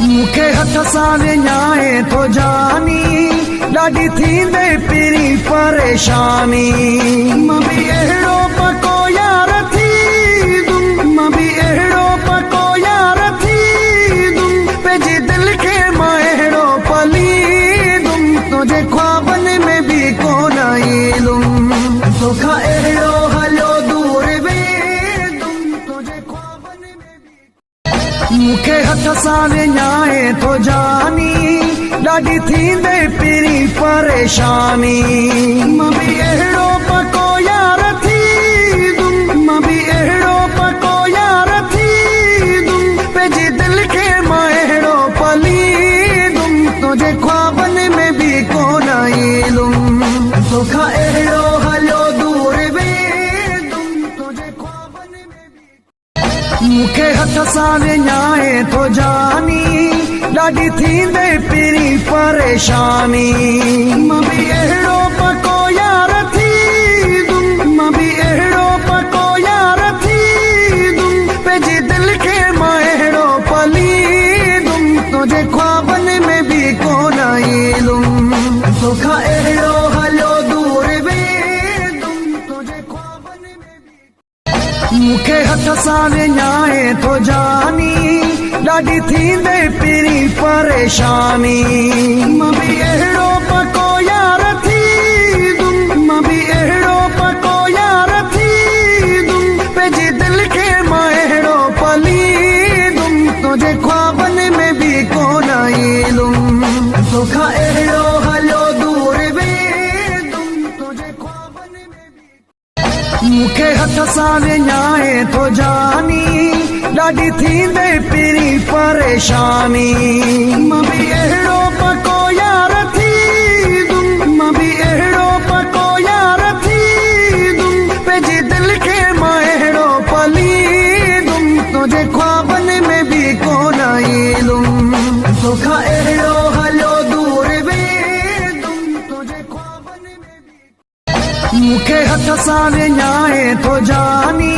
مون کي هٿ سان وڃائين ٿو جاني، ڏاڍي ٿيندي پرين پريشاني. مان به اهڙو پڪو يار ٿيندم، مان به اهڙو پڪو يار ٿيندم، پنهنجي دل کي مان اهڙو پليندم، تنهنجي خوابن ۾ به ڪونه ايندم، توکان اهڙو هليو دور ويندم، تنهنجي خوابن ۾ به. مون کي هٿ سان وڃائين ٿو جاني، ڏاڍي ٿيندي پرين پريشاني. مان به اهڙو پڪو يار ٿيندم، مان به اهڙو پڪو يار ٿيندم، پنهنجي دل کي مان اهڙو پليندم، تنهنجي خوابن ۾ به ڪونه ايندم، توکان اهڙو هليو دور ويندم، تنهنجي خوابن ۾ به. مون کي هٿ سان وڃائين ٿو جاني، ڏاڍي ٿيندي پرين پريشاني. مان به اهڙو پڪو يار ٿيندم، مان به اهڙو پڪو يار ٿيندم، پنهنجي دل کي مان اهڙو پليندم، تنهنجي خوابن ۾ به ڪونه ايندم، توکان اهڙو هليو دور ويندم، تنهنجي خوابن ۾ به. مون کي هٿ سان وڃائين ٿو جاني، ڏاڍي ٿيندي پرين پريشاني. مان به اهڙو پڪو يار ٿيندم، مان به اهڙو پڪو يار ٿيندم، پنهنجي دل کي مان اهڙو پليندم، تنهنجي خوابن ۾ به ڪونه ايندم، توکان اهڙو هليو دور ويندم، تنهنجي خوابن ۾ به. مون کي هٿ سان وڃائين ٿو جاني، ڏاڍي ٿيندي پرين پريشاني. مان به اهڙو پڪو يار ٿيندم، مان به اهڙو پڪو يار ٿيندم، پنهنجي دل کي مان اهڙو پليندم، تنهنجي خوابن ۾ به ڪونه ايندم، توکان اهڙو هليو دور ويندم، تنهنجي خوابن ۾ به. مون کي هٿ سان وڃائين ٿو جاني،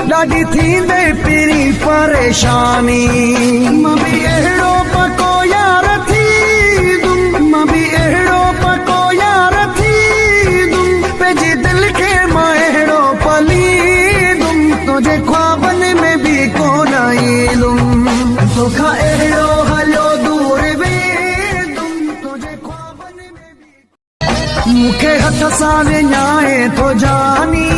ڏاڍي ٿيندي پرين پريشاني. مان به اهڙو پڪو يار ٿيندم، مان به اهڙو پڪو يار ٿيندم، پنهنجي دل کي مان اهڙو پليندم، تنهنجي خوابن ۾ به ڪونه ايندم، توکان اهڙو هليو دور ويندم، تنهنجي خوابن ۾ به. مون کي هٿ سان وڃائين ٿو جاني،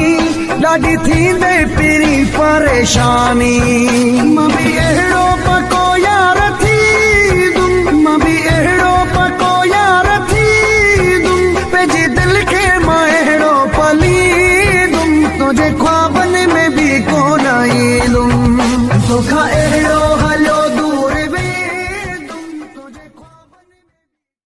ڏاڍي ٿيندي پرين پريشاني. مان به اهڙو پڪو يار ٿيندم، مان به اهڙو پڪو يار ٿيندم، پنهنجي دل کي مان اهڙو پليندم، تنهنجي خوابن ۾ به ڪونه ايندم، توکان اهڙو.